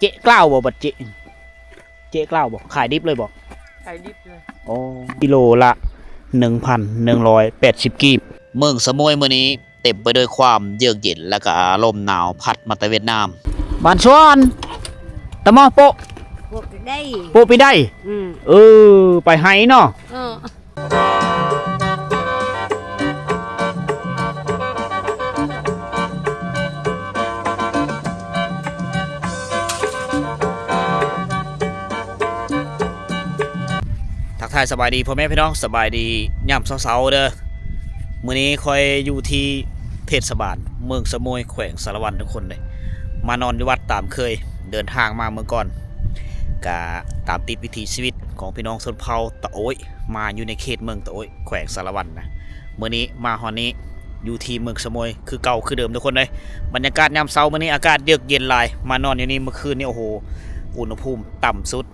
ເຈະກລ້າວບໍ່? ບັດເຈະ ເຈະກລ້າວບໍ່? ຂາຍດິບເລີຍບໍ່? ຂາຍດິບເລີຍ. ໂອ້ ກິໂລລະໜຶ່ງພັນໜຶ່ງຮ້ອຍແປດສິບກີບ. ເມືອງສະໂໝຍມື້ນີ້ເຕັມໄປດ້ວຍຄວາມເຢືອກເຢັນ ແລະກະອາລົມໜາວພັດມາແຕ່ຫວຽດນາມ. ບ້ານສວນ ຕະໝໍໂປະ ໂປະໄດ້ ໂປະປີໄດ້. ອືມ ເອີ ໄປໄຫເນາະ. ເອີ ທັກທາຍສະບາຍດີພໍ່ແມ່ພີ່ນ້ອງ, ສະບາຍດີຍາມເຊົ້າໆເດີ. ມື້ນີ້ຂ້ອຍຢູ່ທີ່ເທດສະບານເມືອງສະໂໝຍ ແຂວງສາລະວັນທຸກຄົນເດ້. ມານອນຢູ່ວັດຕາມເຄີຍ, ເດີນທາງມາເມືອງກ່ອນ ກະຕາມຕິດວິຖີຊີວິດຂອງພີ່ນ້ອງຊົນເຜົ່າຕະໂອ້ຍ ມາຢູ່ໃນເຂດເມືອງຕະໂອ້ຍ ແຂວງສາລະວັນນະ. ມື້ນີ້ມາຮອດນີ້ຢູ່ທີ່ເມືອງສະໂໝຍຄືເກົ່າຄືເດີມທຸກຄົນເດ້. ບັນຍາກາດຍາມເຊົ້າມື້ນີ້ອາກາດເຢືອກເຢັນຫຼາຍ, ມານອນຢູ່ນີ້ເມື່ອຄືນນີ້ ໂອ້ໂຫ ອຸນຫະພູມຕ່ຳສຸດ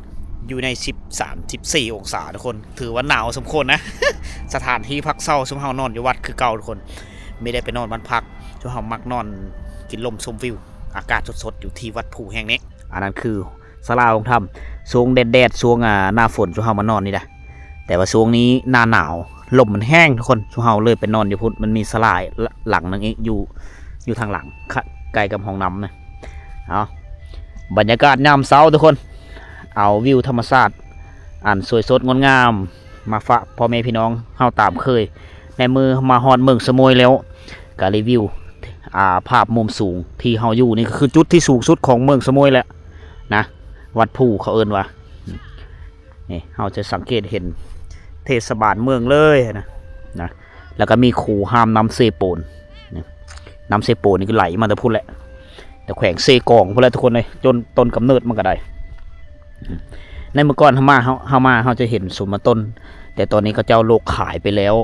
ຢູ່ໃນສິບສາມ ສິບສີ່ອົງສາທຸກຄົນ, ຖືວ່າໜາວສົມຄວນນະ. ສະຖານທີ່ພັກເຊົາຊຸມເຮົານອນຢູ່ວັດຄືເກົ່າທຸກຄົນ, ມີແຕ່ໄປນອນບ້ານພັກ. ຊຸມເຮົາມັກນອນກິນລົມຊົມວິວ ອາກາດສົດໆຢູ່ທີ່ວັດພູແຫ່ງນີ້. ອັນນັ້ນຄືສາລາໂຮງທຳ. ຊ່ວງແດດໆ ຊ່ວງ ອາ ໜ້າຝົນ ຊຸມເຮົາມານອນນີ້ນະ, ແຕ່ວ່າຊ່ວງນີ້ໜ້າໜາວ ລົມມັນແຮງທຸກຄົນ, ຊຸມເຮົາເລີຍໄປນອນຢູ່ພຸ້ນ. ມັນມີສາລາ ລ- ຫຼັງໜຶ່ງອີກ ຢູ່ ຢູ່ທາງຫຼັງ ຄ- ໃກ້ກັບຫ້ອງນ້ຳນະ. ເອົາ ບັນຍາກາດຍາມເຊົ້າທຸກຄົນ, ເອົາວິວທຳມະຊາດອັນສວຍສົດງົດງາມ ມາຝາກພໍ່ແມ່ພີ່ນ້ອງເຮົາຕາມເຄີຍ. ໃນມື້ມາຮອດເມືອງສະໂໝຍແລ້ວ ກະຣີວິວ ອາ ພາບມຸມສູງທີ່ເຮົາຢູ່ນີ້ ກະຄືຈຸດທີ່ສູງສຸດຂອງເມືອງສະໂໝຍແຫຼະນະ, ວັດພູເຂົາເອີ້ນວ່າ. ນີ້ເຮົາຈະສັງເກດເຫັນເທດສະບານເມືອງເລີຍນະ ນະ. ແລ້ວກະມີຄູຫ້າມນ້ຳເຊໂປນ. ນີ້ ນ້ຳເຊໂປນນີ້ກະໄຫຼມາແຕ່ພຸ້ນແຫຼະ, ແຕ່ແຂວງເຊກອງພຸ້ນແຫຼະທຸກຄົນເອີຍ, ຈົນຕົ້ນກຳເນີດມັນກະໄດ້. ໃນເມື່ອກ່ອນເຮົາມາ ເຮົາ ເຮົາມາ ເຮົາຈະເຫັນສວນມັນຕົ້ນ, ແຕ່ຕອນນີ້ເຂົາເຈົ້າໂລກຂາຍໄປແລ້ວ.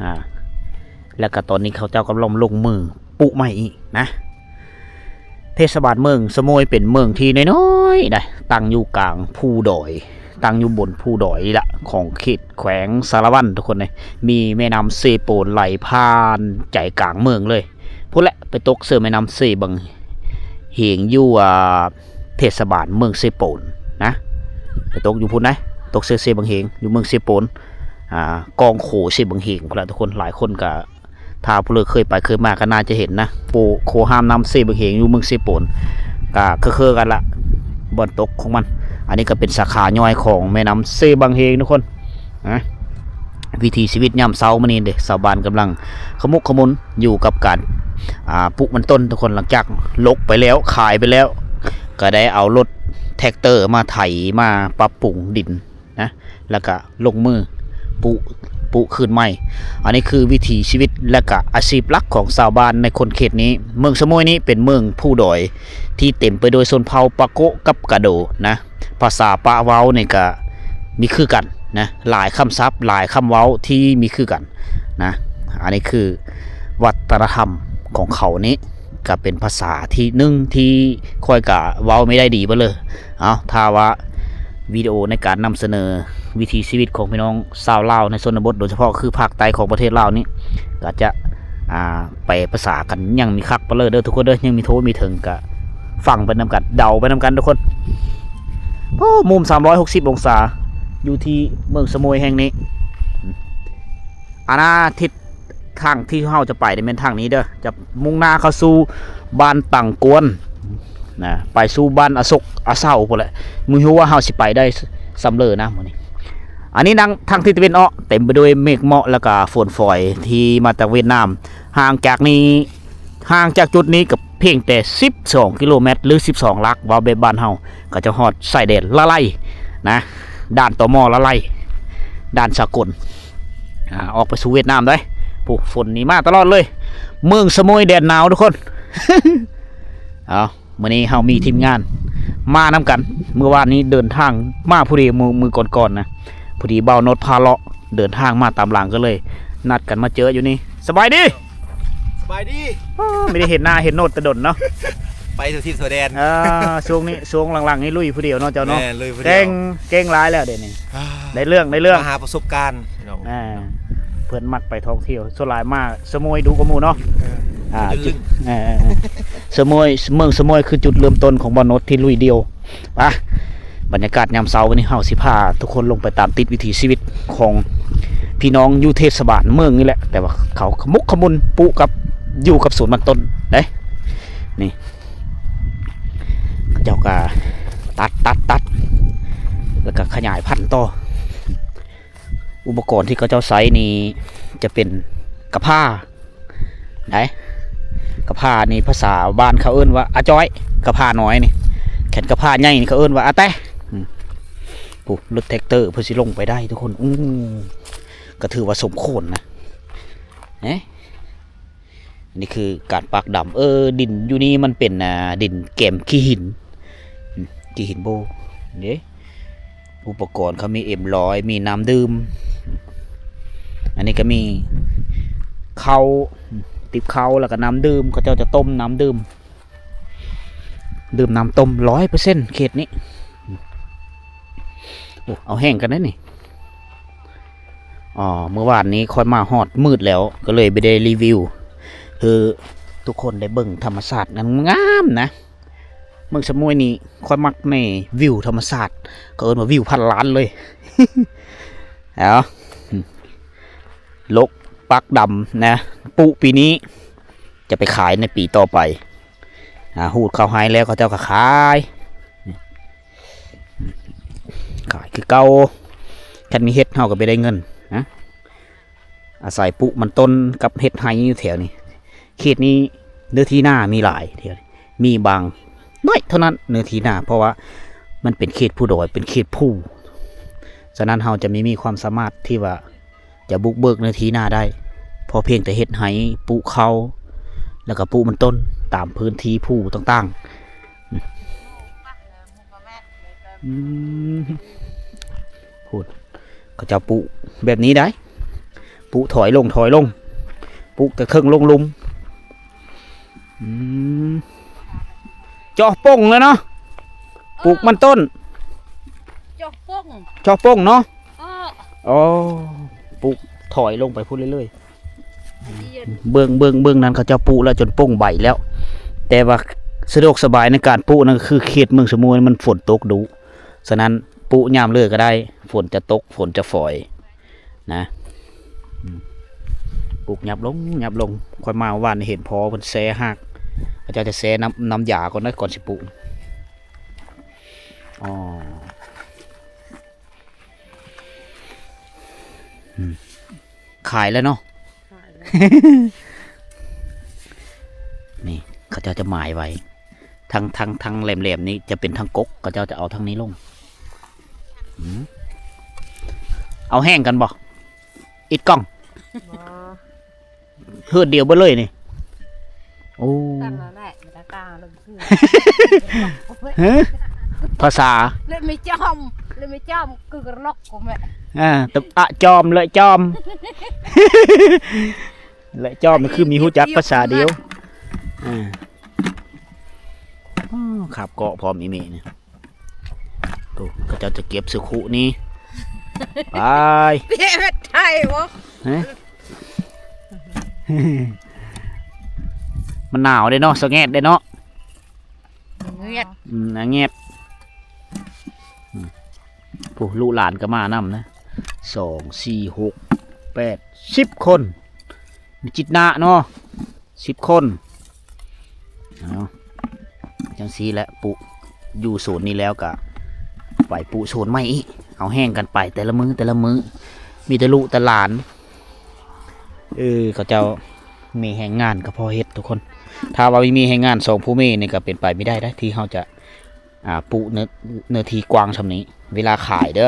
ອາ ແລ້ວກະຕອນນີ້ເຂົາເຈົ້າກຳລັງລົງມື ປຸໃໝ່ອີກນະ. ເທດສະບານເມືອງສະໂໝຍເປັນເມືອງທີ່ນ້ອຍໆໃດ໋, ຕັ້ງຢູ່ກາງພູດອຍ, ຕັ້ງຢູ່ບົນພູດອຍນີ້ລະ ຂອງເຂດແຂວງສາລະວັນທຸກຄົນເອີຍ. ມີແມ່ນ້ຳເຊໂປນໄຫຼຜ່ານໃຈກາງເມືອງເລີຍ ພຸ້ນແຫຼະ, ໄປຕົກເຊິ່ງແມ່ນ້ຳເຊບັງເຮງຢູ່ ອາ ເທດສະບານເມືອງເຊໂປນນະ, ໄປຕົກຢູ່ພຸ້ນໃດ໋, ຕົກເຊິ່ງເຊບັງເຮງ ຢູ່ເມືອງເຊໂປນ ອາ ກອງໂຂເຊບັງເຮງພຸ້ນລະທຸກຄົນ. ຫຼາຍຄົນກະ ຖ້າຜູ້ເລີກເຄີຍໄປເຄີຍມາກະໜ້າຈະເຫັນນະ, ໂຂ ໂຂຫ້າມນ້ຳເຊບັງເຮງຢູ່ເມືອງເຊໂປນ ກະຄືໆກັນລະ ບ່ອນຕົກຂອງມັນ. ອັນນີ້ກະເປັນສາຂາຍ່ອຍຂອງແມ່ນ້ຳເຊບັງເຮງທຸກຄົນນະ. ວິຖີຊີວິດຍາມເຊົ້າມື້ນີ້ເດ້ ຊາວບ້ານກຳລັງຂະໝຸກຂະໝຸນຢູ່ກັບການ ອາ ປຸມັນຕົ້ນທຸກຄົນ. ຫຼັງຈາກລົກໄປແລ້ວ ຂາຍໄປແລ້ວ ກະໄດ້ເອົາລົດແທັກເຕີມາໄຖ ມາປັບປຸງດິນ ນະ ແລ້ວກະລົງມືປຸ ປຸຄືນໃໝ່. ອັນນີ້ຄືວິຖີຊີວິດ ແລະກະອາຊີບຫຼັກຂອງຊາວບ້ານໃນຂົນເຂດນີ້. ເມືອງສະໂໝຍນີ້ເປັນເມືອງພູດອຍທີ່ເຕັມໄປດ້ວຍຊົນເຜົ່າປາໂກະກັບກາໂດນະ. ພາສາປະເວົ້ານີ້ກະມີຄືກັນນະ, ຫຼາຍຄຳສັບ ຫຼາຍຄຳເວົ້າທີ່ມີຄືກັນນະ. ອັນນີ້ຄືວັດທະນະທຳຂອງເຂົານີ້ ກະເປັນພາສາທີ່ໜຶ່ງທີ່ຂ້ອຍກະເວົ້າໄມ່ໄດ້ດີເບີດເລີຍ. ເອົາ ຖ້າວ່າວິດີໂອໃນການນຳສະເໜີວິຖີຊີວິດຂອງພີ່ນ້ອງຊາວລາວໃນຊົນນະບົດ ໂດຍສະເພາະຄືພາກໃຕ້ຂອງປະເທດລາວນີ້ ກະຈະ ອາ ແປພາສາກັນຍັງມີຄັກປະເລີດເດີທຸກຄົນເດີ, ຍັງມີໂທມີເຖິງ ກະຟັງໄປນຳກັນ ເດົາໄປນຳກັນທຸກຄົນ. ໂອ້ ມຸມສາມຮ້ອຍຫົກສິບອົງສາ ຢູ່ທີ່ເມືອງສະໂໝຍແຫ່ງນີ້. ອາ ທິດ ທາງທີ່ເຮົາຈະໄປນີ້ແມ່ນທາງນີ້ເດີ, ຈະມຸ່ງໜ້າເຂົ້າສູ່ບ້ານຕັງກວນນະ, ໄປສູ່ບ້ານອະສົກອະເສົາພຸ້ນແຫຼະ. ບໍ່ຮູ້ວ່າເຮົາຊິໄປໄດ້ສ່ຳເລີນະມື້ນີ້. ອັນນີ້ທາງ ທາງທິດຕາເວັນອອກ ເຕັມໄປດ້ວຍເມກໝອກ ແລ້ວກະຝົນຝອຍທີ່ມາຈາກຫວຽດນາມ. ຫ່າງຈາກນີ້ ຫ່າງຈາກຈຸດນີ້ກະພຽງແຕ່ສິບສອງກິໂລແມັດ ຫຼື ສິບສອງຫຼັກ, ເວົ້າແບບບ້ານເຮົາ ກະຈະຮອດຊາຍແດນລະໄລນະ, ດ່ານ ຕມ ລະໄລ, ດ່ານສາກົນ. ອາ ອອກໄປສູ່ຫວຽດນາມໄດ໋. ໂອ້ ຝົນນີ້ມາຕະຫຼອດເລີຍ. ເມືອງສະໂໝຍແດນໜາວທຸກຄົນ. ເອົາ ມື້ນີ້ເຮົາມີທີມງານມານຳກັນ. ມື້ວານນີ້ເດີນທາງມາຜູ້ດຽວ, ມື້ ມື້ກ່ອນໆນະ ພໍດີບ່າວໂນດພາເລາະເດີນທາງມາຕາມຫຼັງ ກະເລີຍນັດກັນມາເຈີຢູ່ນີ້. ສະບາຍດີ. ສະບາຍດີ. ໂອ້ ບໍ່ໄດ້ເຫັນໜ້າເຫັນໂນດແຕ່ດົນເນາະ. ໄປທົ່ວທິດທົ່ວແດນ. ເອີ ຊ່ວງນີ້ ຊ່ວງຫຼັງໆນີ້ລຸຍຜູ້ດຽວເນາະເຈົ້າເນາະ. ແມ່ນ ລຸຍຜູ້ດຽວ. ເກັ່ງ ເກັ່ງຫຼາຍແລ້ວດຽວນີ້. ອ່າ ໄດ້ເລື່ອງ ໄດ້ເລື່ອງ. ມາຫາປະສົບການ. ອ່າ ເພິ່ນມັກໄປທ່ອງທ່ຽວ, ສ່ວນຫຼາຍມາສະໂໝຍດຸກວ່າໝູ່ເນາະ. ເອີ ອ່າ ຈຸດ ເອີ ເອີ ເອີ ສະໂໝຍ ເມືອງສະໂໝຍຄືຈຸດເລີ່ມຕົ້ນຂອງບ່າວໂນດທີ່ລຸຍດ່ຽວ ປະ ບັນຍາກາດຍາມເຊົ້າວັນນີ້ ເຮົາຊິພາທຸກຄົນລົງໄປຕາມຕິດວິຖີຊີວິດຂອງພີ່ນ້ອງຢູ່ເທດສະບານເມືອງນີ້ແຫຼະ ແຕ່ວ່າເຂົາຂະໝຸກຂະໝຸນປຸກັບຢູ່ກັບສວນມັນຕົ້ນເດ້. ນີ້ ເຂົາເຈົ້າກໍຕັດ ຕັດ ຕັດ ແລ້ວກໍຂະຫຍາຍພັນຕໍ່. ອຸປະກອນທີ່ເຂົາເຈົ້າໃຊ້ນີ້ຈະເປັນກະພ້າ ໄດ໋ ກະພ້ານີ້ພາສາບ້ານເຂົາເອີ້ນວ່າອາຈ້ອຍ ກະພ້ານ້ອຍນີ້. ແຄັນກະພ້າໃຫຍ່ນີ້ເຂົາເອີ້ນວ່າອາແຕ. ອືມ ໂອ້ ລົດແທັກເຕີເພິ່ນຊິລົງໄປໄດ້ທຸກຄົນ. ໂອ້ ກໍຖືວ່າສົມຄວນນະ. ເອີ ອັນນີ້ຄືການປັກດຳ. ເອີ ດິນຢູ່ນີ້ມັນເປັນ ອ່າ ດິນແກມຂີ້ຫີນ ອືມ ຂີ້ຫີນໂບເດ້. ອຸປະກອນເຂົາມີເອັມຮ້ອຍ ມີນ້ຳດື່ມ. ອັນນີ້ກໍມີເຂົ້າ ຕິບເຂົ້າ ແລ້ວກໍນ້ຳດື່ມ. ເຂົາເຈົ້າຈະຕົ້ມນ້ຳດື່ມ ດື່ມນ້ຳຕົ້ມຮ້ອຍເປີເຊັນເຂດນີ້. ໂອ້ ເອົາແຮງກັນໄດ໋ນີ້. ອໍ ມື້ວານນີ້ຂ້ອຍມາຮອດມືດແລ້ວ ກໍເລີຍບໍ່ໄດ້ຣີວິວ ຄືທຸກຄົນໄດ້ເບິ່ງທຳມະຊາດງາມໆນະ. ເມືອງສະໝວຍນີ້ຂ້ອຍມັກໃນວິວທຳມະຊາດ ເຂົາເອີ້ນວ່າວິວພັນລ້ານເລີຍ. ເອົາ ລົກປັກດຳນະ ປຸປີນີ້ຈະໄປຂາຍໃນປີຕໍ່ໄປ. ອ່າ ຮູດເຂົ້າໄຮ່ແລ້ວເຂົາເຈົ້າກໍຂາຍ ຂາຍຄືເກົ່າ. ຄັນມີເຫັດເຮົາກໍໄປໄດ້ເງິນນະ. ອາໄສປູກມັນຕົ້ນກັບເຮັດໄຮ່ຢູ່ແຖວນີ້. ເຂດນີ້ເນື້ອທີ່ນາມີຫຼາຍ ແຖວນີ້ມີບາງໜ້ອຍເທົ່ານັ້ນເນື້ອທີ່ນາ ເພາະວ່າມັນເປັນເຂດພູດອຍ ເປັນເຂດພູ. ສະນັ້ນເຮົາຈະມີ ມີຄວາມສາມາດທີ່ວ່າຈະບຸກເບີກເນື້ອທີ່ນາໄດ້ ພໍພຽງແຕ່ເຮັດໄຮ່ ປູກເຂົ້າ ແລ້ວກໍປູກມັນຕົ້ນຕາມພື້ນທີ່ພູຕ່າງໆ. ອືມ ພຸ້ນ ເຂົາເຈົ້າປູກແບບນີ້ໄດ໋ ປູກຖອຍລົງ ຖອຍລົງ ປູກແຕ່ເທິງລົງລຸ່ມ. ອືມ ເຈາະປົ່ງແລ້ວເນາະ ເອີ ປູກມັນຕົ້ນ ເຈາະປົ່ງ ເຈາະປົ່ງເນາະ. ເອີ ອໍ ປູກຖອຍລົງໄປພຸ້ນເລື້ອຍໆ. ເບື້ອງ ເບື້ອງ ເບື້ອງນັ້ນເຂົາເຈົ້າປູກແລ້ວຈົນປົ່ງໃບແລ້ວ ແຕ່ວ່າສະດວກສະບາຍໃນການປູກນັ້ນ ກໍຄືເຂດເມືອງສະໝວຍມັນຝົນຕົກດຸ ສະນັ້ນປູກຍາມເລີກະໄດ້ ຝົນຈະຕົກ ຝົນຈະຝອຍນະ. ອືມ ປູກຫຍັບລົງ ຫຍັບລົງ. ຂ້ອຍມາວານນີ້ເຫັນພໍ່ເພິ່ນແຊ່ຮາກ ເຂົາເຈົ້າຈະແຊ່ນ້ຳ ນ້ຳຢາກ່ອນເດີ ກ່ອນຊິປູກ. ອໍ ອືມ ຂາຍແລ້ວເນາະ ຂາຍແລ້ວ. ນີ້ເຂົາເຈົ້າຈະໝາຍໄວ້ ທັງ ທັງ ທັງແຫຼມໆນີ້ຈະເປັນທັງກົກ ເຂົາເຈົ້າຈະເອົາທັງນີ້ລົງ. ອືມ ເອົາແຮງກັນບໍ່ ອິດກ້ອງ? ບໍ່. ເຮີດດຽວເບິດເລີຍນີ້. ໂອ້ ຕັ້ງແລ້ວແຫຼະ ແຕ່ກາລົງຊື່ ຮະ ພາສາ ເລີຍໄມ່ຈອມ ເລີຍໄມ່ຈອມ ຄືກະລອກກໍແມ່ ອ່າ ຕະ ອະ ຈອມ ເລີຍຈອມ ເລີຍຈອມ ຄືມີຮູ້ຈັກພາສາດຽວ. ອ່າ ໂອ້ ຂັບເກາະພ້ອມອີ່ເມນີ້. ໂອ້ ເຂົາເຈົ້າຈະເກັບສະຄຸນີ້ ໄປ ເປັນໄທບໍ່? ຮະ ມັນໜາວເດ້ເນາະ ສະແງດເດ້ເນາະ ສະແງດ ອືມ ອາແງດ. ອືມ ໂອ້ ລູກຫຼານກໍມານຳນະ ສອງ ສີ່ ຫົກ ແປດ ສິບຄົນ ມີຈິດນະເນາະ. ສິບຄົນ. ເອົາ ຈັ່ງຊີ້ແຫຼະ ປຸ ຢູ່ໂຊນນີ້ແລ້ວກະໄປປຸໂຊນໃໝ່ອີກ ເອົາແຮງກັນໄປແຕ່ລະມື້ ແຕ່ລະມື້ ມີແຕ່ລູກແຕ່ຫຼານ. ເອີ ເຂົາເຈົ້າມີແຮງງານກໍພໍເຮັດທຸກຄົນ. ຖ້າວ່າບໍ່ມີແຮງງານສອງຜົວເມຍນີ້ກໍເປັນໄປບໍ່ໄດ້ເດ້ ທີ່ເຮົາຈະ ອ່າ ປຸເນື້ອ ເນື້ອທີ່ກວ້າງສ່ຳນີ້ ເວລາຂາຍເດີ.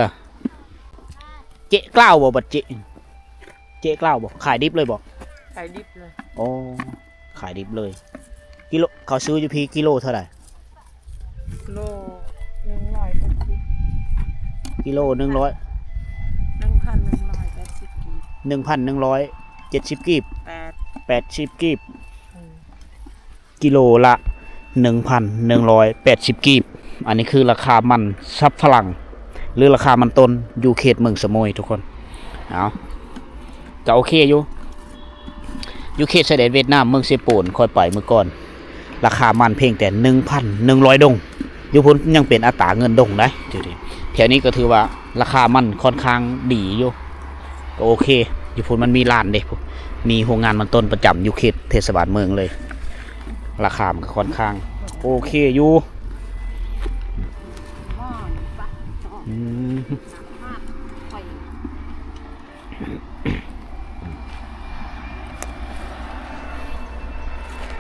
ເຈະກລ້າວບໍ່ ບັດເຈະ ເຈະກລ້າວບໍ່? ຂາຍດິບເລີຍບໍ່? ຂາຍດິບເລີຍ. ໂອ້ ຂາຍດິບເລີຍ. ກິໂລ ເຂົາຊື້ຢູ່ພີ້ກິໂລເທົ່າໃດ? ກິໂລໜຶ່ງຮ້ອຍເຈັດສິບ. ກິໂລໜຶ່ງຮ້ອຍ ໜຶ່ງພັນໜຶ່ງຮ້ອຍເຈັດສິບກີບ. ໜຶ່ງພັນໜຶ່ງຮ້ອຍເຈັດສິບກີບ. ແປດ ແປດສິບກີບ. ອືມ ກິໂລລະໜຶ່ງພັນໜຶ່ງຮ້ອຍແປດສິບກີບ. ອັນນີ້ຄືລາຄາມັນສັບຝຣັ່ງ ຫຼືລາຄາມັນຕົ້ນຢູ່ເຂດເມືອງສະໝວຍທຸກຄົນ. ເອົາ ກໍໂອເຄຢູ່ ຢູ່ເຂດຊາຍແດນຫວຽດນາມ ເມືອງເຊໂປນ ຂ້ອຍໄປມື້ກ່ອນ ລາຄາມັນພຽງແຕ່ໜຶ່ງພັນໜຶ່ງຮ້ອຍດົງ. ຢູ່ພຸ້ນຍັງເປັນອັດຕາເງິນດົງໄດ໋ ຢູ່ນີ້ ແຖວນີ້ກໍຖືວ່າລາຄາມັນຄ່ອນຂ້າງດີຢູ່ ກໍໂອເຄ. ຢູ່ພຸ້ນມັນມີຮ້ານເດ້ ມີໂຮງງານມັນຕົ້ນປະຈຳຢູ່ເຂດເທດສະບານເມືອງເລີຍ ລາຄາມັນກໍຄ່ອນຂ້າງໂອເຄຢູ່. ອືມ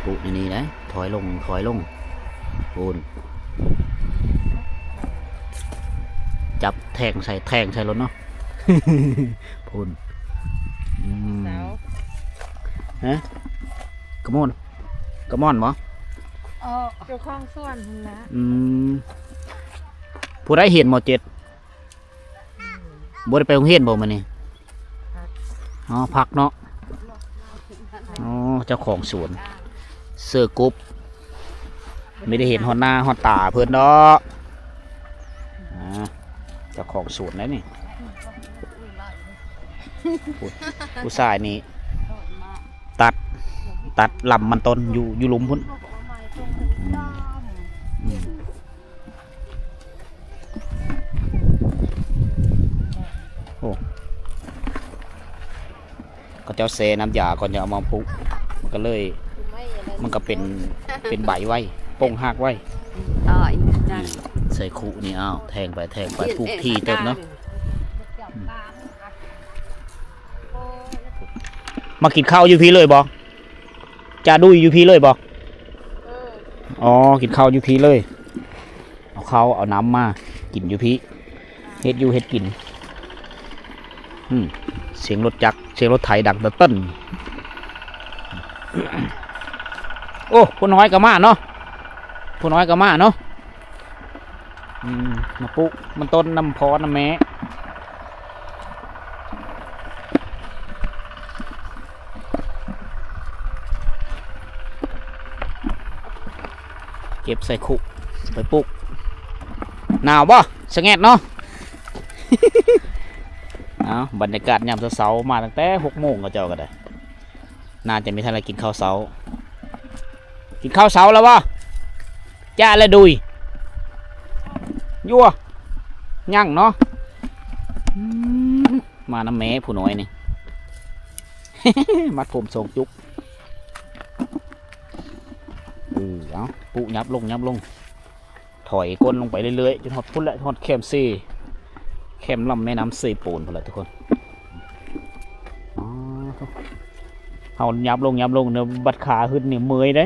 ປຸກນີ້ໄດ໋ ຖອຍລົງ ຖອຍລົງ ພຸ້ນ ຈັບແທງໃສ່ ແທງໃສ່ໂລດເນາະ ພຸ້ນ ອືມ ເສົາ ຮະ ກະມ່ອນ ກະມ່ອນບໍ່? ເອີ ເຈົ້າຂອງສວນຫັ້ນແຫຼະ ອືມ ຜູ້ໃດເຫັນບໍ່ເຈັດ? ບໍ່ໄດ້ໄປໂຮງຮຽນບໍ່ມື້ນີ້? ອໍ ພັກເນາະ ອໍ ເຈົ້າຂອງສວນ ເສື້ອກົບ ໄມ່ໄດ້ເຫັນຮອດໜ້າຮອດຕາເພິ່ນດອກ ອ່າ ເຈົ້າຂອງສວນໄດ໋ນີ້ ຜູ້ ຜູ້ຊາຍນີ້ຕັດ ຕັດລຳມັນຕົ້ນຢູ່ ຢູ່ລຸ່ມພຸ້ນ ອືມ ອືມ. ໂອ້ ເຂົາເຈົ້າແຊ່ນ້ຳຢາກ່ອນຈະເອົາມາປຸກ ມັນກໍເລີຍ ມັນກໍເປັນ ເປັນໃບໄວ ປົ່ງຮາກໄວ ອືມ ຕາຍ ອືມ ໃສ່ຄຸນີ້ ອ້າວ ແທງໄປ ແທງໄປ ປຸກຖີ່ເຕີບເນາະ ອືມ ມາກິນເຂົ້າຢູ່ພີ້ເລີຍບໍ່? ຈາດຸຍຢູ່ພີ້ເລີຍບໍ່? ເອີ ອໍ ກິນເຂົ້າຢູ່ພີ້ເລີຍ ເອົາເຂົ້າເອົານ້ຳມາກິນຢູ່ພີ້ ເຮັດຢູ່ເຮັດກິນ ອືມ ສຽງລົດຈັກ ສຽງລົດໄຖດັງເຕີນໆ ໂອ້ ຜູ້ນ້ອຍກໍມາເນາະ ຜູ້ນ້ອຍກໍມາເນາະ ອືມ ມາປຸກມັນຕົ້ນນຳພໍ່ນຳແມ່ ເກັບໃສ່ຄຸໄປປຸກ ໜາວບໍ່? ສະແງດເນາະ ເອົາ ບັນຍາກາດຍາມເຊົ້າໆ ມາຕັ້ງແຕ່ຫົກໂມງ ເຂົາເຈົ້າກໍໄດ້ ໜ້າຈະມີທັນໄດ້ກິນເຂົ້າເຊົ້າ ກິນເຂົ້າເຊົ້າແລ້ວບໍ່? ຈ້າລະດຸຍ ຢູ່ ຍັງເນາະ ອືມ ມານຳແມ່ຜູ້ນ້ອຍນີ້ ມັດຜົມສອງຈຸກ ເອີ ເອົາ ປຸ ຫຍັບລົງ ຫຍັບລົງ ຖອຍກົ້ນລົງໄປເລື້ອຍໆ ຈົນຮອດພຸ້ນແຫຼະ ຮອດແຄມເຊ ແຄມລຳແມ່ນ້ຳເຊໂປນພຸ້ນແຫຼະທຸກຄົນ ອໍ ເຮົາຫຍັບລົງ ຫຍັບລົງເນາະ ບັດຂາຫຶດນີ້ເມື່ອຍເດ້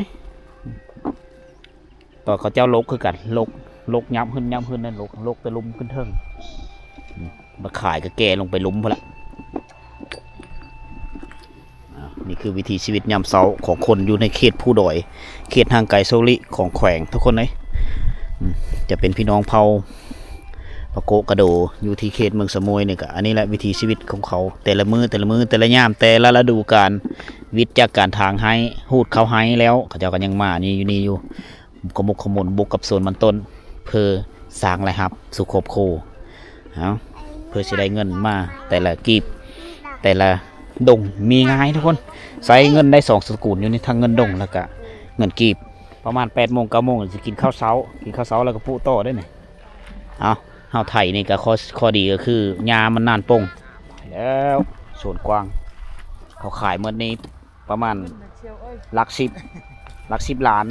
ຕອນເຂົາເຈົ້າລົກຄືກັນ ລົກ ລົກຫຍັບຫຶດ ຫຍັບຫຶດນັ້ນ ລົກ ລົກແຕ່ລຸ່ມຂຶ້ນເທິງ ອືມ ບັດຂາກໍແກ່ລົງໄປລຸ່ມພຸ້ນລະ ອ່າ ນີ້ຄືວິຖີຊີວິດຍາມເຊົ້າຂອງຄົນຢູ່ໃນເຂດພູດອຍ ເຂດຫ່າງໄກໂຊລິຂອງແຂວງ ທຸກຄົນເອີຍ ອືມ ຈະເປັນພີ່ນ້ອງເຜົ່າປະໂກະກະໂດ ຢູ່ທີ່ເຂດເມືອງສະໂໝຍນີ້ກະ ອັນນີ້ແຫຼະວິຖີຊີວິດຂອງເຂົາ ແຕ່ລະມື້ ແຕ່ລະມື້ ແຕ່ລະຍາມ ແຕ່ລະລະດູການ ວິດຈາກການຖາງໄຮ່ ຮູດເຂົ້າໄຮ່ແລ້ວ ເຂົາເຈົ້າກໍຍັງມານີ້ ຢູ່ນີ້ຢູ່ ຂະໝົກຂະໝົນບຸກກັບສວນມັນຕົ້ນ ເພື່ອສ້າງລາຍຮັບສູ່ຄອບຄົວ ເອົາ ເພື່ອຊິໄດ້ເງິນມາແຕ່ລະກີບ ແຕ່ລະດົງ ມີງ່າຍທຸກຄົນ ໃຊ້ເງິນໄດ້ສອງຕະກູນຢູ່ນີ້ ທັງເງິນດົງ ແລ້ວກະເງິນກີບ ປະມານແປດໂມງ ເກົ້າໂມງ ຊິກິນເຂົ້າເຊົ້າ ກິນເຂົ້າເຊົ້າແລ້ວກໍປຸຕໍ່ໄດ້ນີ້ ເອົາ ເຮົາໄຖນີ້ກໍຂໍ້ ຂໍ້ດີກໍຄືຫຍ້າມັນໜານປົ່ງ ແລ້ວສວນກວ້າງ ເຂົາຂາຍໝົດນີ້ ປະມານຫຼັກສິບ ຫຼັກສິບລ້ານ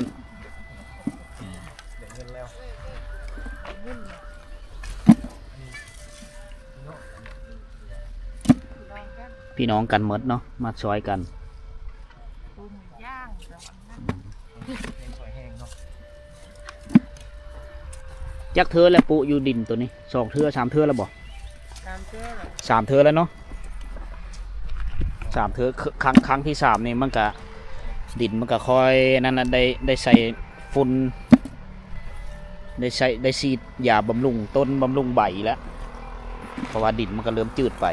ພີ່ນ້ອງກັນໝົດເນາະ ມາຊ່ອຍກັນ ຈັກເທື່ອແລ້ວປຸ ຢູ່ດິນໂຕນີ້ ສອງເທື່ອ ສາມເທື່ອແລ້ວບໍ່? ສາມເທື່ອແລ້ວ ສາມເທື່ອແລ້ວເນາະ ສາມເທື່ອ ຄັ້ງ ຄັ້ງທີສາມນີ້ມັນກະ ດິນມັນກະຄ່ອຍນັ້ນນະ ໄດ້ ໄດ້ໃສ່ຝຸ່ນ ໄດ້ໃສ່ ໄດ້ສີດຢາບຳລຸງຕົ້ນ ບຳລຸງໃບແລ້ວ ເພາະວ່າດິນມັນກະເລີ່ມຈືດໄປ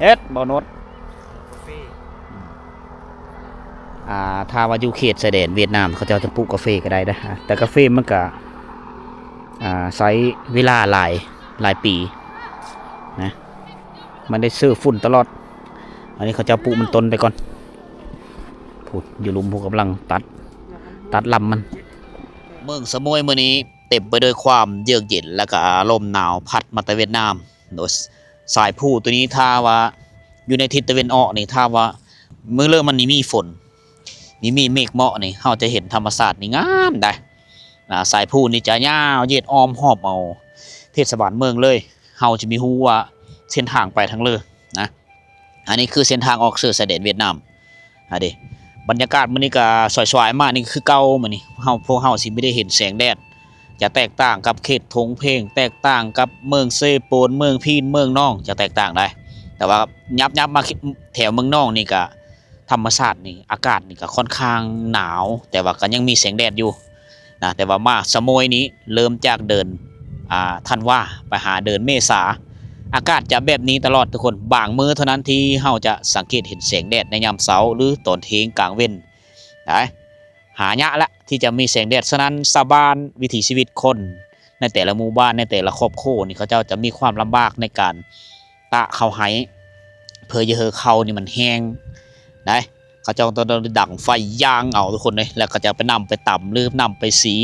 ເຮັດບໍ່ໂນດ ອືມ ອ່າ ຖ້າວ່າຢູ່ເຂດຊາຍແດນຫວຽດນາມ ເຂົາເຈົ້າຈະປູກກາເຟກໍໄດ້ເດ້ ແຕ່ກາເຟມັນກະ ອ່າ ໃຊ້ເວລາຫຼາຍ ຫຼາຍປີນະ ມັນໄດ້ເຊື້ອຝຸ່ນຕະຫຼອດ ອັນນີ້ເຂົາເຈົ້າປູກມັນຕົ້ນໄປກ່ອນ ພຸ້ນ ຢູ່ລຸ່ມພຸ້ນກຳລັງຕັດ ຕັດລຳມັນ ເມືອງສະໂໝຍມື້ນີ້ເຕັມໄປດ້ວຍຄວາມເຢືອກເຢັນ ແລະກະອາລົມໜາວພັດມາແຕ່ຫວຽດນາມ. ໂດຍສາຍພູຕົວນີ້ ຖ້າວ່າຢູ່ໃນທິດຕາເວັນອອກນີ້ ຖ້າວ່າມື້ເລີ່ມມັນນີ້ມີຝົນ ມີ ມີເມກເໝາະນີ້ ເຮົາຈະເຫັນທຳມະຊາດນີ້ງາມໄດ໋. ອາ ສາຍພູນີ້ຈະຍາວເຫຍດອ້ອມຮອບເອົາເທດສະບານເມືອງເລີຍ. ເຮົາຈະມີຮູ້ວ່າເສັ້ນທາງໄປທາງເລີນະ. ອັນນີ້ຄືເສັ້ນທາງອອກເຊິ່ງຊາຍແດນຫວຽດນາມ. ອາເດ ບັນຍາກາດມື້ນີ້ກະສວາຍໆມາ ນີ້ຄືເກົ່າ. ມື້ນີ້ເຮົາ ພວກເຮົາຊິບໍ່ໄດ້ເຫັນແສງແດດ ຈະແຕກຕ່າງກັບເຂດທົ່ງເພງ ແຕກຕ່າງກັບເມືອງເຊໂປນ ເມືອງພີນ ເມືອງນອງ ຈະແຕກຕ່າງໄດ໋. ແຕ່ວ່າຫຍັບໆມາແຖວເມືອງນອງນີ້ກະ ທຳມະຊາດນີ້ ອາກາດນີ້ກະຄ່ອນຂ້າງໜາວ ແຕ່ວ່າກະຍັງມີແສງແດດຢູ່ນະ. ແຕ່ວ່າມາສະໂໝຍນີ້ ເລີ່ມຈາກເດືອນ ອາ ທັນວາ ໄປຫາເດືອນເມສາ ອາກາດຈະແບບນີ້ຕະຫຼອດທຸກຄົນ. ບາງມື້ເທົ່ານັ້ນທີ່ເຮົາຈະສັງເກດເຫັນແສງແດດໃນຍາມເຊົ້າ ຫຼື ຕອນເທງກາງເວັນໄດ໋. ຫາຍາກລະທີ່ຈະມີແສງແດດ. ສະນັ້ນຊາວບ້ານ ວິຖີຊີວິດຄົນໃນແຕ່ລະໝູ່ບ້ານ ໃນແຕ່ລະຄອບຄົວນີ້ ເຂົາເຈົ້າຈະມີຄວາມລຳບາກໃນການຕາກເຂົ້າໄຮ່ ເພື່ອຢ່າໃຫ້ເຂົ້ານີ້ມັນແຫ້ງໄດ໋. ເຂົາເຈົ້າຕ້ອງໄດ້ດັງໄຟຢ່າງເອົາທຸກຄົນເລີຍ ແລ້ວເຂົາເຈົ້າໄປນຳໄປຕຳ ຫຼື ນຳໄປສີ.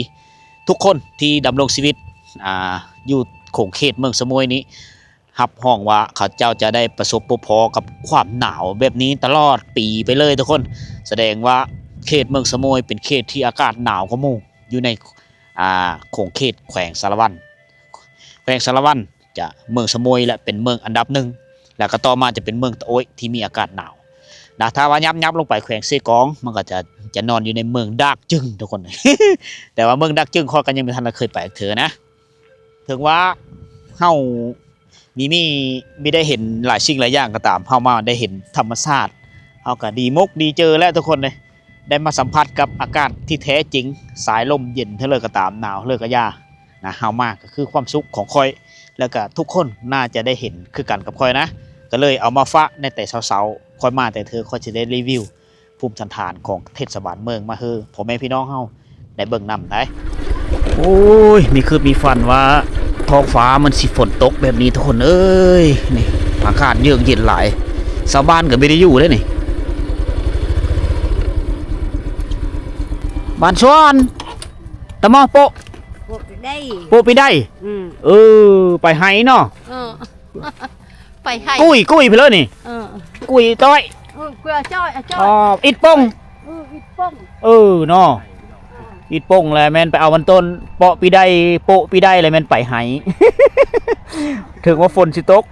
ທຸກຄົນທີ່ດຳລົງຊີວິດ ອາ ຢູ່ຂົງເຂດເມືອງສະໂໝຍນີ້ ຮັບຮອງວ່າເຂົາເຈົ້າຈະໄດ້ປະສົບພົບພໍ້ກັບຄວາມໜາວແບບນີ້ຕະຫຼອດປີໄປເລີຍທຸກຄົນ. ສະແດງວ່າເຂດເມືອງສະໂໝຍເປັນເຂດທີ່ອາກາດໜາວກວ່າໝູ່ຢູ່ໃນ ອາ ຂົງເຂດແຂວງສາລະວັນ. ແຂວງສາລະວັນຈະ ເມືອງສະໂໝຍແຫຼະເປັນເມືອງອັນດັບໜຶ່ງ ແລ້ວກໍຕໍ່ມາຈະເປັນເມືອງຕະໂອ້ຍທີ່ມີອາກາດໜາວນະ. ຖ້າວ່າຫຍັບໆລົງໄປແຂວງເຊກອງ ມັນກໍຈະ ຈະນອນຢູ່ໃນເມືອງດາກຈຶງທຸກຄົນ. ແຕ່ວ່າເມືອງດາກຈຶງຂ້ອຍກໍຍັງບໍ່ທັນໄດ້ເຄີຍໄປຈັກເທື່ອນະ. ເຖິງວ່າເຮົາມີ ມີ ມີໄດ້ເຫັນຫຼາຍສິ່ງຫຼາຍຢ່າງກໍຕາມ, ເຮົາມາໄດ້ເຫັນທຳມະຊາດ ເຮົາກໍດີມົກດີເຈີແລ້ວທຸກຄົນເອີຍ, ໄດ້ມາສຳຜັດກັບອາກາດທີ່ແທ້ຈິງ, ສາຍລົມເຢັນເທົ່າໃດກໍຕາມ, ໜາວເທົ່າໃດກໍຢ່ານະ, ເຮົາມາກໍຄືຄວາມສຸກຂອງຂ້ອຍ ແລ້ວກໍທຸກຄົນໜ້າຈະໄດ້ເຫັນຄືກັນກັບຂ້ອຍນະ, ກໍເລີຍເອົາມາຝາກໃນແຕ່ເຊົ້າໆ, ຂ້ອຍມາແຕ່ເທື່ອ ຂ້ອຍຊິໄດ້ຣີວິວ ພູມສັນຖານຂອງເທດສະບານເມືອງມາໃຫ້ພໍ່ແມ່ພີ່ນ້ອງເຮົາໄດ້ເບິ່ງນຳໄດ໋. ໂອ້ຍ ມີຄືດມີຝັນວ່າທ້ອງຟ້າມັນຊິຝົນຕົກແບບນີ້ທຸກຄົນເອີຍ. ນີ້ອາກາດເຢືອກເຢັນຫຼາຍ, ຊາວບ້ານກໍບໍ່ໄດ້ຢູ່ເດ້ນີ້. ບ້ານສວນ ຕະໝໍ້ໂປະ ໂປະປີໄດ ໂປະປີໄດ. ອືມ ເອີ ໄປໄຮ່ເນາະ. ເອີ ໄປໄຮ່ ກຸ້ຍ ກຸ້ຍໄປເລີຍນີ້. ເອີ ກຸ້ຍຕ້ອຍ ເອີ ກຸ້ຍຈ້ອຍ ຈ້ອຍ ອໍ ອິດປົງ ເອີ ອິດປົງ ເອີເນາະ. ເອີ ອິດປົງແລ້ວແມ່ນໄປເອົາມັນຕົ້ນ ເປາະປີໄດ ໂປະປີໄດ ແລ້ວແມ່ນໄປໄຮ່. ເຖິງວ່າຝົນຊິຕົກ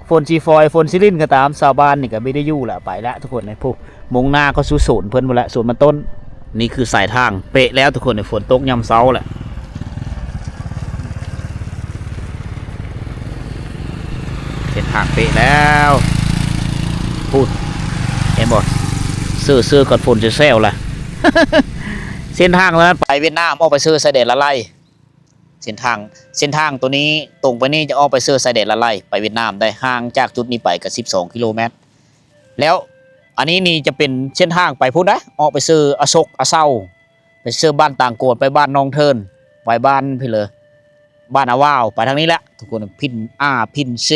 ຝົນຊິຝອຍ ຝົນຊິລິນກໍຕາມ, ຊາວບ້ານນີ້ກໍບໍ່ໄດ້ຢູ່ລະ ໄປລະທຸກຄົນ. ພຸ້ນ ມຸງໜ້າເຂົ້າສູ່ສວນເພິ່ນພຸ້ນແຫຼະ ສວນມັນຕົ້ນ. ນີ້ຄືສາຍທາງເປະແລ້ວທຸກຄົນ, ຝົນຕົກຍາມເຊົ້າແຫຼະ. ເສັ້ນທາງເປະແລ້ວ ພຸ້ນ ເຫັນບໍ່? ເຊີໆກ່ອນ ຝົນຊິແຊວລະ. ເສັ້ນທາງນັ້ນໄປຫວຽດນາມ ອອກໄປເຊີຊາຍແດນລະໄລ. ເສັ້ນທາງ ເສັ້ນທາງໂຕນີ້ ຕົງໄປນີ້ຈະອອກໄປເຊີຊາຍແດນລະໄລ ໄປຫວຽດນາມໄດ໋, ຫ່າງຈາກຈຸດນີ້ໄປກໍສິບສອງກິໂລແມັດ. ແລ້ວອັນນີ້ນີ້ຈະເປັນເສັ້ນທາງໄປພຸ້ນໄດ໋, ອອກໄປເຊີອະສົກອະເຊົາ ໄປເຊີບ້ານຕາງກວນ ໄປບ້ານໜອງເທີນ ໄປບ້ານພີ້ເລີ ບ້ານອາວາວ ໄປທາງນີ້ແຫຼະທຸກຄົນ. ພິນອາ ພິນເຊ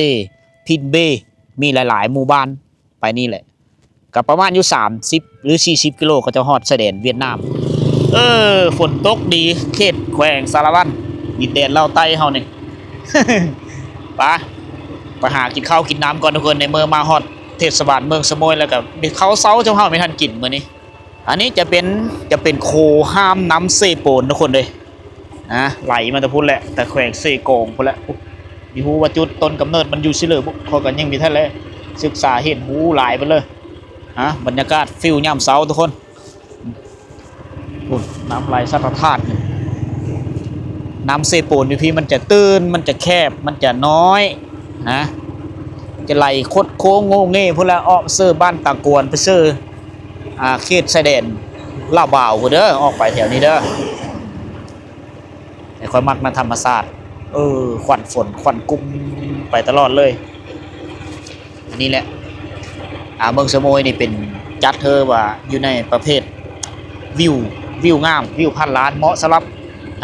ພິນເບ ມີຫຼາຍໆໝູ່ບ້ານ ໄປນີ້ແຫຼະ. ກໍປະມານຢູ່ສາມສິບ ຫຼື ສີ່ສິບກິໂລ ກໍຈະຮອດຊາຍແດນຫວຽດນາມ. ເອີ ຝົນຕົກດີ ເຂດແຂວງສາລະວັນ ດິນແດນລາວໃຕ້ເຮົານີ້. ໄປ ໄປຫາກິນເຂົ້າກິນນ້ຳກ່ອນທຸກຄົນ, ໃນເມື່ອມາຮອດເທດສະບານເມືອງສະໂໝຍແລ້ວ ກໍມີເຂົ້າເຊົ້າເຈົ້າເຮົາບໍ່ທັນກິນມື້ນີ້. ອັນນີ້ຈະເປັນ ຈະເປັນໂຄງຂ້າມນ້ຳເຊໂປນທຸກຄົນເອີຍ. ນະ ໄຫຼມາແຕ່ພຸ້ນແຫຼະ ແຕ່ແຂວງເຊກອງພຸ້ນແຫຼະ. ບໍ່ຮູ້ວ່າຈຸດຕົ້ນກຳເນີດມັນຢູ່ຊິເລີບຸ ຂ້ອຍກໍຍັງບໍ່ທັນໄດ້ສຶກສາຮຽນຮູ້ຫຼາຍປານໃດ. ນະ ບັນຍາກາດຟີລຍາມເຊົ້າທຸກຄົນ. ພຸ້ນ ນ້ຳໄຫຼສັດຕະທາດ. ນ້ຳເຊໂປນຢູ່ພີ້ມັນຈະຕື້ນ ມັນຈະແຄບ ມັນຈະນ້ອຍນະ, ຈະໄຫຼຄົດໂຄ້ງໂງ່ເງ່ພຸ້ນລະ, ອອກເຊີບ້ານຕາກວນ ໄປເຊີ ອ່າ ເຂດຊາຍແດນລາວບາວພຸ້ນເດີ, ອອກໄປແຖວນີ້ເດີ. ແຕ່ຂ້ອຍມັກນະທຳມະຊາດ ເອີ ຄວັນຝົນ ຄວັນກຸ້ມໄປຕະຫຼອດເລີຍ. ອັນນີ້ແຫຼະ ອ່າ ເມືອງສະໂໝຍນີ້ເປັນ ຈັດເທີວ່າຢູ່ໃນປະເພດວິວ ວິວງາມ ວິວພັນລ້ານ ເໝາະສຳລັບ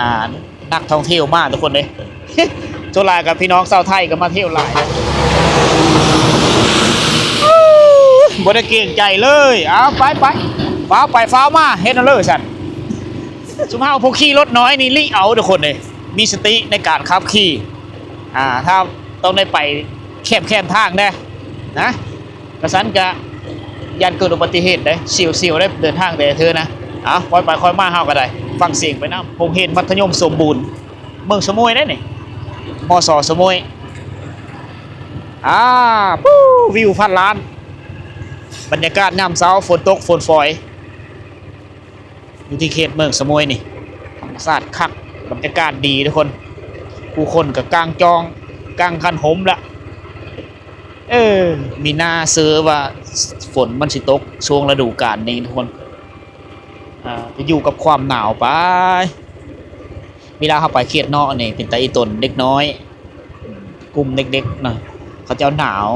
ອ່າ ນັກທ່ອງທ່ຽວມາທຸກຄົນເດ້. ສ່ວນຫຼາຍກໍພີ່ນ້ອງຊາວໄທກໍມາທ່ຽວຫຼາຍ. ບໍ່ໄດ້ເກງໃຈເລີຍ. ເອົາ ໄປໆ ຟ້າວໄປຟ້າວມາ ເຮັດເອົາເລີຍຊັ້ນ. ຊຸມເຮົາຜູ້ຂີ່ລົດນ້ອຍນີ້ລິເອົາທຸກຄົນເດ້ ມີສະຕິໃນການຂັບຂີ່ ອ່າ ຖ້າຕ້ອງໄດ້ໄປແຄມໆທາງເດ້ນະ ກະຊັ້ນກະຢ້ານເກີດອຸບັດຕິເຫດເດ້ ຊິວໆເດ້ ເດີນທາງແຕ່ລະເທື່ອນະ. ເອົາ ຄ່ອຍໄປຄ່ອຍມາ ເຮົາກະໄດ້ຟັງສຽງໄປນຳ. ໂຮງຮຽນມັດທະຍົມສົມບູນ ເມືອງສະໂໝຍເດ້ນີ້ ມສະໂໝຍ. ອ່າ ປູ້ ວິວພັນລ້ານ ບັນຍາກາດຍາມເຊົ້າ ຝົນຕົກຝົນຝອຍ ຢູ່ທີ່ເຂດເມືອງສະໂໝຍນີ້ ທຳມະຊາດຄັກ ບັນຍາກາດດີທຸກຄົນ ຜູ້ຄົນກະກາງຈອງ ກາງຄັນຫົມລະ. ເອີ ມີໜ້າເຊື່ອວ່າຝົນມັນຊິຕົກຊ່ວງລະດູການນີ້ທຸກຄົນ ອ່າ ໄປຢູ່ກັບຄວາມໜາວໄປ. ເວລາເຮົາໄປເຂດນອກນີ້ ເປັນຕາອີ່ຕົນເດັກນ້ອຍ ກຸ່ມເດັກໆນະ ເຂົາເຈົ້າໜາວ.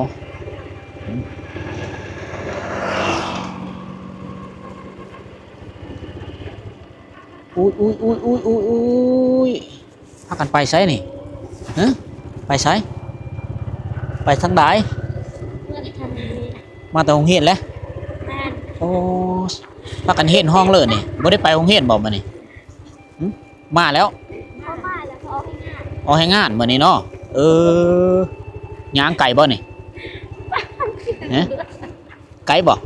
ອຸຍ ອຸຍ ອຸຍ ອຸຍ ອຸຍ ອຸຍ ພາກັນໄປໃສນີ້? ຮະ? ໄປໃສ? ໄປທາງໃດ? ມາແຕ່ໂຮງຮຽນແຫຼະ? ແມ່ນ. ໂອ້ ພາກັນຮຽນຫ້ອງເລີນີ້ ບໍ່ໄດ້ໄປໂຮງຮຽນບໍ່ມື້ນີ້? ຫຶ? ມາແລ້ວ? ເຂົາມາແລ້ວ ເຂົາອອກແຮງງານ ອອກແຮງງານມື້ນີ້ເນາະ. ເອີ ຍ່າງໄກບໍ່ນີ້? ຮະ? ໄກບໍ່?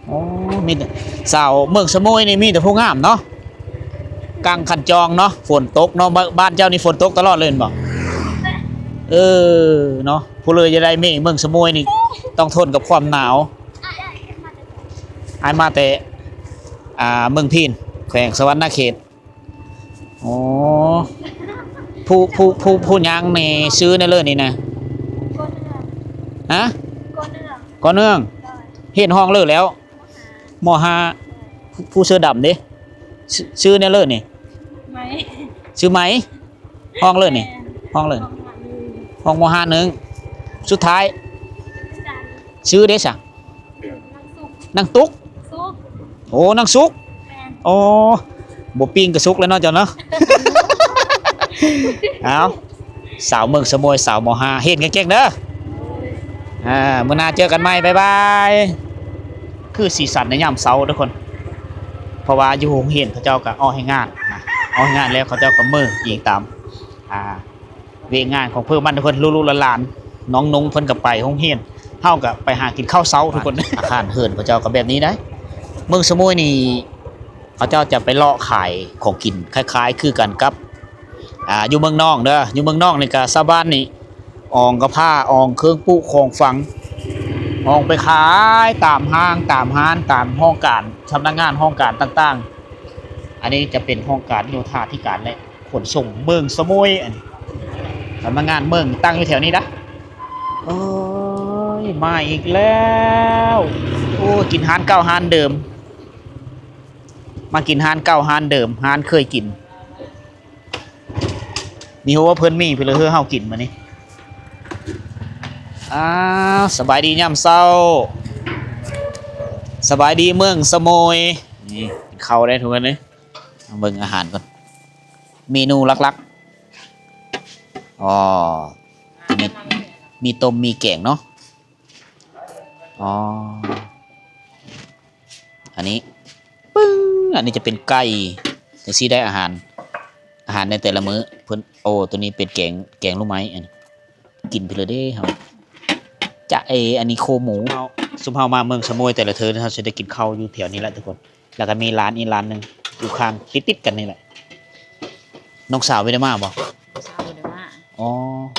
ໂອ້ ມີແຕ່ ສາວເມືອງສະໂໝຍນີ້ມີແຕ່ຜູ້ງາມເນາະ ກາງຄັນຈອງເນາະ. ຝົນຕົກເນາະ ບ້ານເຈົ້ານີ້ຝົນຕົກຕະຫຼອດເລີຍແມ່ນບໍ່? ເອີ ເນາະ ຜູ້ເລີຍຈະໄດ້ເມເມືອງສະໂໝຍນີ້ ຕ້ອງທົນກັບຄວາມໜາວ. ອ້າຍມາແຕ່ ອ່າ ເມືອງພີນ ແຂວງສະຫວັນນະເຂດ. ອໍ ຜູ້ ຜູ້ ຜູ້ ຜູ້ຍ່າງນີ້ຊື່ແນວເລີນີ້ນະ? ຮະ? ກໍເນື່ອງ. ຮຽນຫ້ອງເລີແລ້ວ? ມໍຫ້າ. ຜູ້ເສື້ອດຳເດ້? ຊື່ ຊື່ແນວເລີນີ້? ໄມ. ຊື່ໄມ? ຫ້ອງເລີນີ້? ແມ່ນ. ຫ້ອງເລີ? ຫ້ອງມໍຫ້າໜຶ່ງ. ສຸດທ້າຍ ຊື່ເດ້ຊະ? ນາງຕຸກ. ນາງຕຸກ? ສຸກ. ໂອ້ ນາງສຸກ. ແມ່ນ. ໂອ້ ບໍ່ປີ້ງກະສຸກແລ້ວເນາະເຈົ້າເນາະ. ເອົາ ສາວເມືອງສະໂໝຍ ສາວມໍຫ້າ ຮຽນເກັ່ງໆເດີ. ໂດຍ. ອ່າ ມື້ໜ້າເຈີກັນໃໝ່ ບາຍບາຍ. ຄືສີສັນໃນຍາມເຊົ້າທຸກຄົນ ເພາະວ່າຢູ່ໂຮງຮຽນເຂົາເຈົ້າກະອອກແຮງງານນະ ອອກແຮງງານແລ້ວເຂົາເຈົ້າກະເມີອີງຕາມ ອ່າ ວຽກງານຂອງເພິ່ນ ມັນເພິ່ນ ລູກໆຫຼານໆ ນ້ອງນຸ່ງເພິ່ນກະໄປໂຮງຮຽນ ເຮົາກະໄປຫາກິນເຂົ້າເຊົ້າທຸກຄົນ. ອາຄານເຮືອນເຂົາເຈົ້າກະແບບນີ້ໄດ໋ ເມືອງສະໂໝຍນີ້ ເຂົາເຈົ້າຈະໄປເລາະຂາຍຂອງກິນ ຄ້າຍໆຄືກັນກັບ ອ່າ ຢູ່ເມືອງນອງເດີ. ຢູ່ເມືອງນອງນີ້ກະຊາວບ້ານນີ້ ອອງກະພ້າ ອອງເຄື່ອງປູຂອງຝັງ ອອງໄປຂາຍຕາມຫ້າງ ຕາມຮ້ານ ຕາມຫ້ອງການ ສຳນັກງານຫ້ອງການຕ່າງໆ. ອັນນີ້ຈະເປັນຫ້ອງການໂຍທາທິການ ແລະ ຂົນສົ່ງເມືອງສະໂໝຍ ອັນ ສຳນັກງານເມືອງຕັ້ງຢູ່ແຖວນີ້ນະ. ໂອ້ຍ ມາອີກແລ້ວ ໂອ້ ກິນຮ້ານເກົ່າຮ້ານເດີມ ມາກິນຮ້ານເກົ່າຮ້ານເດີມ ຮ້ານເຄີຍກິນ. ມີຮູ້ວ່າເພິ່ນມີເພື່ອເຮົາກິນມື້ນີ້. ອ້າວ ສະບາຍດີຍາມເຊົ້າ ສະບາຍດີເມືອງສະໂໝຍ. ນີ້ ກິນເຂົ້າໄດ້ທຸກຄົນເອີຍ. ມາເບິ່ງອາຫານກ່ອນ ເມນູຫຼັກໆ. ອໍ ມີ ມີຕົ້ມ ມີແກງເນາະ. ອໍ ອັນນີ້ ປຶ້ງ ອັນນີ້ຈະເປັນໄກ່ ຈັ່ງຊີ້ໄດ້ອາຫານ ອາຫານໃນແຕ່ລະມື້ເພິ່ນ. ໂອ້ ໂຕນີ້ເປັນແກງ ແກງໜໍ່ໄມ້ ອັນ ກິນໄປເລີຍເດ້ເຮົາ. ຈະເອ ອັນນີ້ໂຄໝູ. ຊຸມເຮົາ ຊຸມເຮົາມາເມືອງສະໂໝຍແຕ່ລະເທື່ອ ເຮົາຊິໄດ້ກິນເຂົ້າຢູ່ແຖວນີ້ແຫຼະທຸກຄົນ. ແລ້ວກະມີຮ້ານອີກຮ້ານໜຶ່ງຢູ່ຂ້າງຕິດໆກັນນີ້ແຫຼະ. ນ້ອງສາວບໍ່ໄດ້ມາບໍ່? ນ້ອງສາວບໍ່ໄດ້ມາ. ອໍ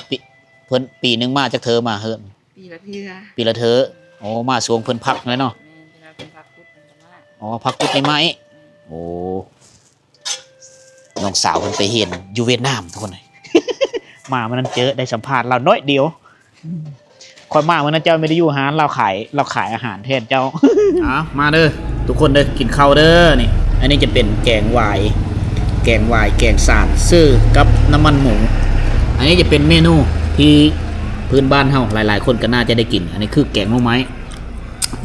ປີ ເພິ່ນປີໜຶ່ງມາຈັກເທື່ອມາເຮືອນ? ປີລະເທື່ອ. ປີລະເທື່ອ. ໂອ້ ມາຊ່ວງເພິ່ນພັກແຫຼະເນາະ. ແມ່ນ ເວລາເພິ່ນພັກກຸດເພິ່ນກະມາ. ອໍ ພັກກຸດນີ້ມາອີກ. ແມ່ນ. ໂອ້ ນ້ອງສາວເພິ່ນໄປຮຽນຢູ່ຫວຽດນາມທຸກຄົນ. ມາມື້ນັ້ນເຈີ ໄດ້ສຳພາດລາວໜ້ອຍດຽວ. ຂ້ອຍມາມື້ນັ້ນເຈົ້າບໍ່ໄດ້ຢູ່ຮ້ານ ລາວຂາຍ ລາວຂາຍອາຫານແທນເຈົ້າ. ເອົາ ມາເດີທຸກຄົນເດີ ກິນເຂົ້າເດີ. ນີ້ ອັນນີ້ຈະເປັນແກງຫວາຍ ແກງຫວາຍ ແກງສານ ຊື່ກັບນ້ຳມັນໝູ. ອັນນີ້ຈະເປັນເມນູທີ່ພື້ນບ້ານເຮົາ ຫຼາຍໆຄົນກະໜ້າຈະໄດ້ກິນ. ອັນນີ້ຄືແກງໜໍ່ໄມ້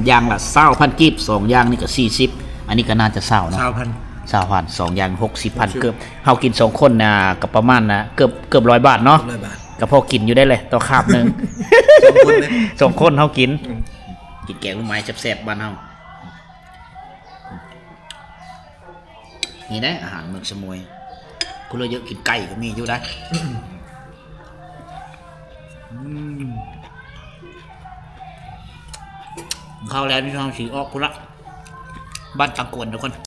ຢ່າງລະຊາວພັນກີບ ສອງຢ່າງນີ້ກະສີ່ສິບ. ອັນນີ້ກະໜ້າຈະຊາວເນາະ ຊາວພັນ ຊາວພັນ ສອງຢ່າງຫົກສິບພັນ ເກືອບ ເຮົາກິນສອງຄົນນະກະປະມານນະ ເກືອບ ເກືອບຮ້ອຍບາດເນາະ. ເກືອບຮ້ອຍບາດ ກະພໍກິນຢູ່ໄດ້ແຫຼະ ຕໍ່ຄາບໜຶ່ງ ສອງຄົນເນາະ ສອງຄົນເຮົາກິນ. ອືມ ກິນແກງໜໍ່ໄມ້ແຊບໆບ້ານເຮົາ. ນີ້ແຫຼະອາຫານເມືອງສະໝວຍ ຜູ້ລະເຍາະກິນໄກ່ກໍມີຢູ່ໄດ໋. ອືມ ເຂົ້າແລ້ວ ພີ່ນ້ອງ ຊິອອກພຸ້ນລະ ບ້ານຕັງກວນທຸກຄົນ.